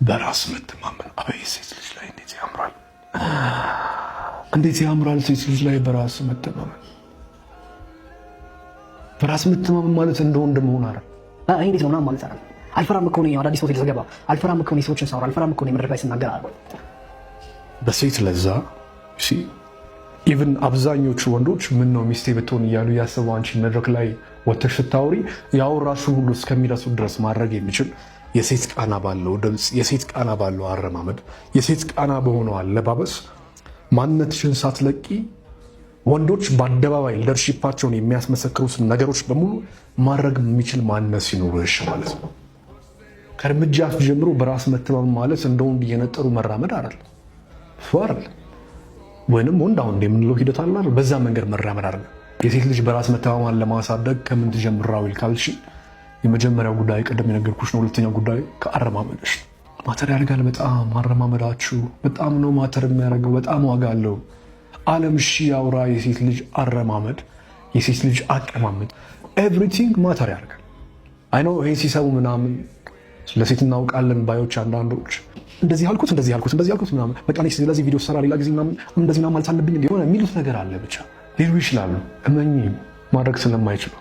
በራስ መተማመን አበይ ሴት ልጅ ላይ እንዴት ያምራል! እንዴት ያምራል! ሴት ልጅ ላይ በራስ መተማመን። በራስ መተማመን ማለት እንደ ወንድ መሆን አይደል። ይሄ እንዴት ነው ምናምን ማለት አይደለም። አልፈራም እኮ እኔ አዳዲስ ሆቴል ስገባ፣ አልፈራም እኮ እኔ ሰዎችን ሳወራ፣ አልፈራም እኮ እኔ መድረክ ላይ ስናገር አለ። በሴት ለዛ even አብዛኞቹ ወንዶች ምን ነው ሚስቴ ብትሆን እያሉ እያሰቡ አንቺ መድረክ ላይ ወተሽ ስታወሪ ያወራሽውን ሁሉ እስከሚረሱ ድረስ ማድረግ የሚችል የሴት ቃና ባለው ድምፅ፣ የሴት ቃና ባለው አረማመድ፣ የሴት ቃና በሆነው አለባበስ ማንነትሽን ሳትለቂ ወንዶች በአደባባይ leadership ኣቸውን የሚያስመሰክሩትን ነገሮች በሙሉ ማድረግ የሚችል ማንነት ሲኖርሽ ማለት ነው። ከእርምጃ ጀምሮ በራስ መተማመን ማለት እንደ ወንድ እየነጠሩ መራመድ አይደለም፣ እሱ አይደለም። ወይንም ወንድ አሁን የምንለው ሂደት አለ አይደል? በዛ መንገድ መራመድ አይደለም። የሴት ልጅ በራስ መተማመን ለማሳደግ ከምን ትጀምራዊል ካልሽ የመጀመሪያው ጉዳይ ቅድም የነገርኩሽ ነው። ሁለተኛው ጉዳይ ከአረማመድሽ matter ያደርጋል። በጣም አረማመዳችሁ በጣም ነው matter የሚያደርገው። በጣም ዋጋ አለው። ዓለም ሺ ያውራ የሴት ልጅ አረማመድ፣ የሴት ልጅ አቀማመጥ everything matter ያደርጋል። I know ይሄን ሲሰሙ ምናምን ለሴት እናውቃለን ባዮች አንዳንዶች እንደዚህ አልኩት፣ እንደዚህ አልኩት፣ እንደዚህ አልኩት ምናምን፣ በቃ እኔ ስለዚህ ቪዲዮ ሰራ ሌላ ጊዜ ምናምን እንደዚህ ምናምን ማለት አለብኝ የሆነ የሚሉት ነገር አለ። ብቻ ሊሉ ይችላሉ። እመኚ ማድረግ ስለማይችሉ